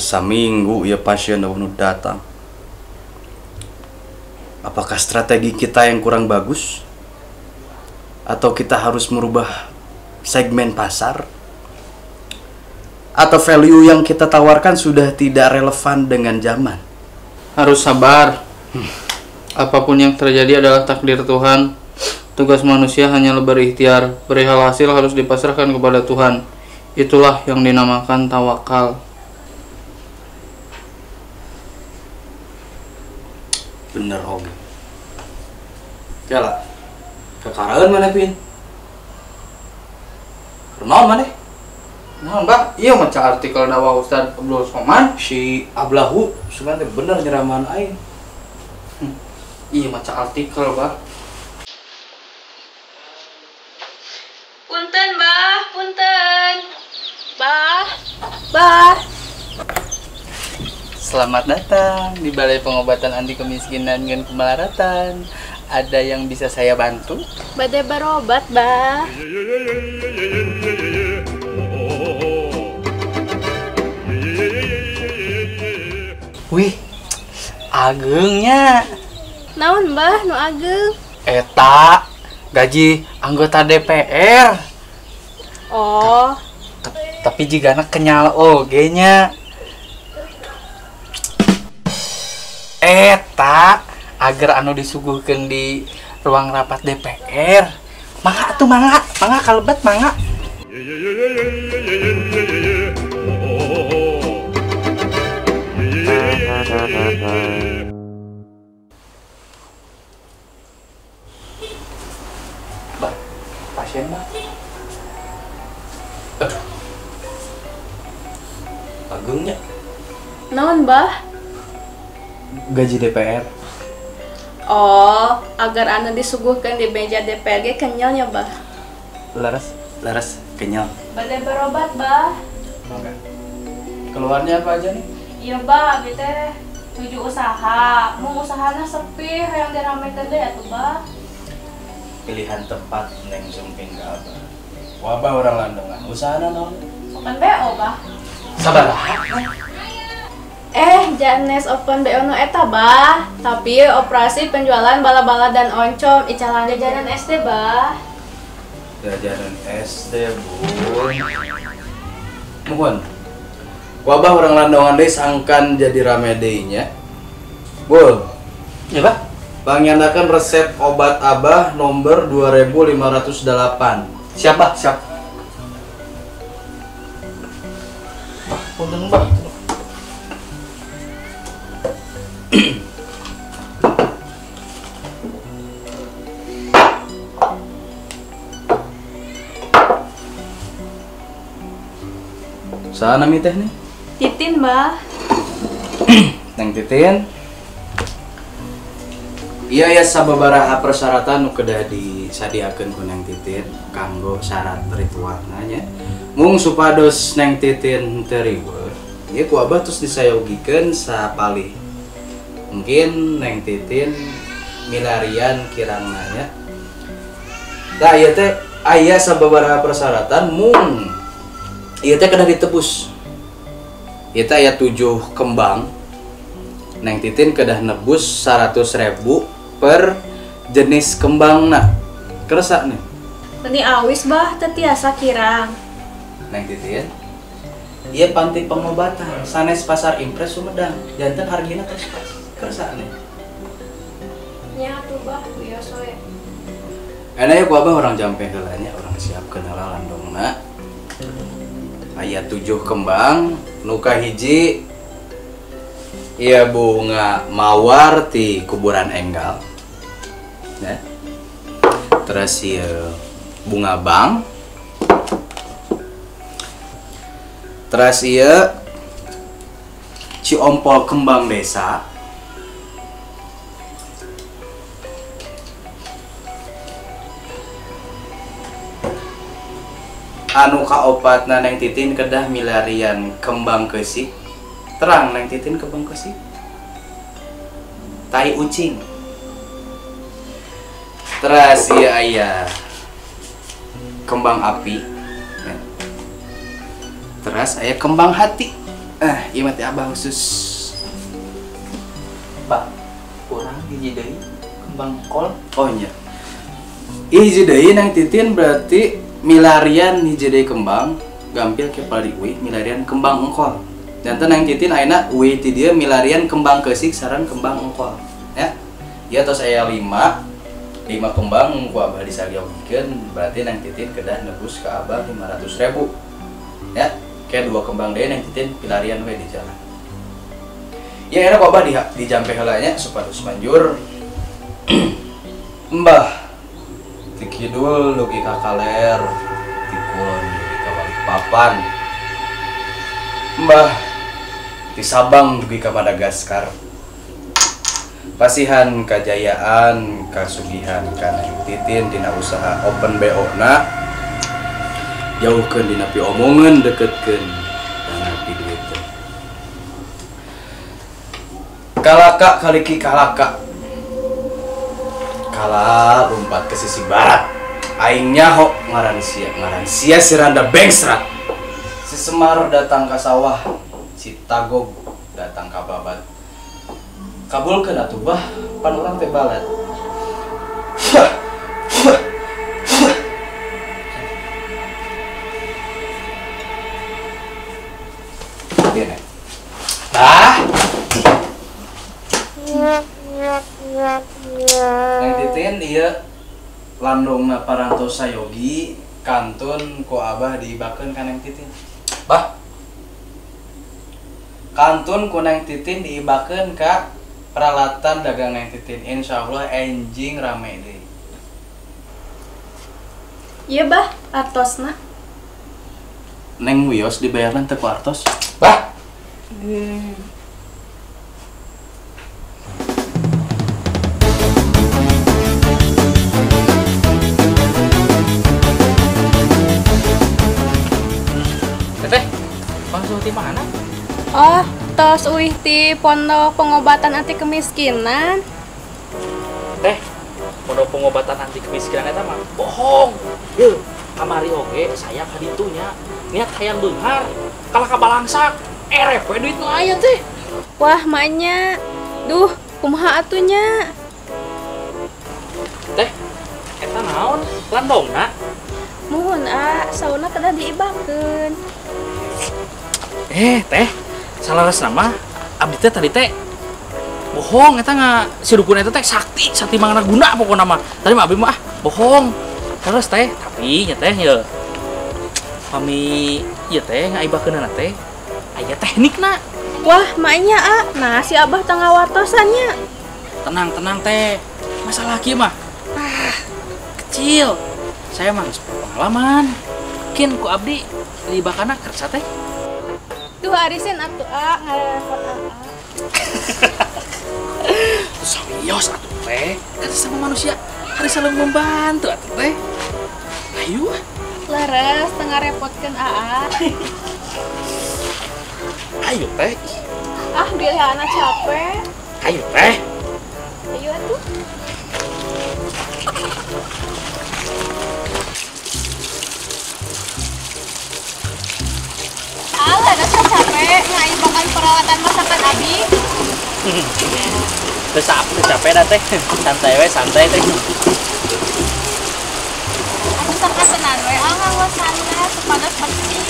Geus saminggu ya pasien nu datang. Apakah strategi kita yang kurang bagus? Atau kita harus merubah segmen pasar? Atau value yang kita tawarkan sudah tidak relevan dengan zaman? Harus sabar. Apapun yang terjadi adalah takdir Tuhan. Tugas manusia hanya berikhtiar. Perihal hasil harus dipasrahkan kepada Tuhan. Itulah yang dinamakan tawakal. Bener oge. Kela, kekaraeun maneh Pin? Kunaon maneh? Naon, Bah? Ieu maca artikel dakwah Ustaz Abdul Somad. Si Ablahu sebenarnya bener nyeramahan aing. Iya maca artikel, Bah. Punten, Bah, punten. Bah, Bah. Selamat datang di Balai Pengobatan Anti Kemiskinan dan Kemelaratan. Ada yang bisa saya bantu? Badai berobat, Bah. Wih, agengnya. Naon, Bah, nu ageng? Eta, gaji anggota DPR. Oh. Tapi jigana kenyal oge nya. Eta agar anu disuguhkeun di ruang rapat DPR. Mangga atuh mangga, mangga kalebet mangga. Bah, pasien bah. Aduh. Agengnya. Naon, Bah? Gaji DPR. Oh, agar anu disuguhkan di meja DPR ge kenyalnya, Bah. Laras, laras, kenyal. Badai berobat, Bah. Oke. Keluarnya apa aja nih? Iya, Bah, abi teh tuju usaha. Mung usahana sepi, hayang diramekeun deui atuh, Bah. Pilihan tepat neng sumping ka abah. Wabah orang landongan, usahana naon? Open BO, Bah. Sabaraha? Janes open BO nu eta, Bah. Tapi operasi penjualan bala-bala dan oncom icalan jajanan SD, Bah. Jajanan SD, Bu. Mohon. Wabah orang landongan deui sangkan jadi rame deui nya. Bul. Ya, Bah. Pangiandakan resep obat Abah nomor 2508. Siap, Bah, siap. Bah, punten, Bah. Saha nami teh nih? Titin, Bah. Neng Titin. Iya ya sababaraha persyaratan nu kedah disadiakeun ku Neng Titin kanggo syarat ritualna nya. Mung supados Neng Titin teu riweuh, ieu ku abah terus disayogikeun sapalih. Mungkin Neng Titin milarian kirangna nya. Tah ieu teh aya sababaraha persyaratan mung ieu teh kedah ditebus. Ieu teh aya 7 kembang. Neng Titin kedah nebus 100.000 per jenis kembangna. Kerasa nih. Meni awis, Bah, teu tiasa kirang. Neng Titin, ieu panti pengobatan sanes pasar Impres Sumedang. Janten hargina tos pas. Kerasa nih. Nya atuh, Bah, wios we. Enak ya ku abah orang jampe heula nya, urang siapkeun heula landongna. Aya 7 kembang, nu kahiji ieu bunga mawar ti kuburan Enggal. Ya. Terus ieu bunga bang. Terus ieu ciompol kembang desa. Anu kaopatna Neng Titin kedah milarian kembang keusik. Terang Neng Titin kembang keusik. Tai ucing. Terus ieu aya kembang api. Ya. Terus aya kembang hati. Ieu mah teh abah khusus. Bah, kurang hiji deui kembang kol. Oh nya. Ieu hiji deui Neng Titin berarti milarian hiji deui kembang gampil ke pali uih milarian kembang engkol. Janten Neng Titin ayeuna uih ti dieu milarian kembang keusik sareng kembang engkol. Ya. Ieu tos aya 5 kembang ku abah disagyogikeun berarti Neng Titin kedah nebus ka abah 500.000. Ya, kayak 2 kembang deui Neng Titin pilarian we di jalan. Ya enak abah di jampe heula nya supados manjur. Mbah ti kidul dugi ka kaler, ti kulon dugi ka Balikpapan. Mbah ti Sabang dugi ka Madagaskar. Pasihan kajayaan, kasugihan ka Neng Titin dina usaha open BO na. Jauhkeun dina piomongeun, deketkeun dina piduiteun. Kalaka kaliki kalaka. Kala lompat ke sisi barat. Aing nyaho ngaran sia si Randa Bengsrat. Si Semar datang ka sawah, si Tagog datang ka babat. Kabulkeun atuh bah, pan urang teh balat. Dia nih. Bah. Neng Titin ieu landongna parantos sayogi kantun ku abah diibakeun ka Neng Titin. Bah. Kantun ku Neng Titin diibakeun ka peralatan dagang Neng Titin. Insyaallah enjing rame deui. Ieu bah, artosna. Neng wios dibayarna teu ku artos. Bah. Teteh, langsung di mana? Oh, tos uih ti pondok pengobatan anti kemiskinan. Teh, pondok pengobatan anti kemiskinan eta mah bohong. Yeuh, kamari oge saya ka ditu nya. Niat hayang beunghar, kalah ka balangsak. Erep we duit nu aya teh. Wah, maknya. Duh, kumaha atuh nya? Teh, eta naon? Landongna? Muhun a, sauna kedah diibakeun. Teh, salaras nama abdi teh tadi teh bohong eta nga si dukun eta teh sakti, sakti mangana guna pokona mah. Tadi mah abdi mah bohong. Terus teh, tapi nya teh ye. Pami ieu teh ngaibakeunana teh aya teknikna. Wah, maknya a, nah si abah tangga wartosannya. Tenang, tenang teh. Masalah kieu mah kecil. Saya mah geus pengalaman. Kin ku abdi dibakana kersa teh. Duh arisin atuh a ngarepot a. Serius atuh teh, kan sama manusia harus saling membantu atuh teh. Ayo. Leres tengah repotkeun aa. Ayo teh. Ah, bilih anak capek. Ayo teh. Ayo atuh. Alah, dasar capek ngaibakan peralatan masakan abi. Terus capek dah teh. Santai we, santai teh. Aku sakasenan we, ah nganggo sandal supados bersih.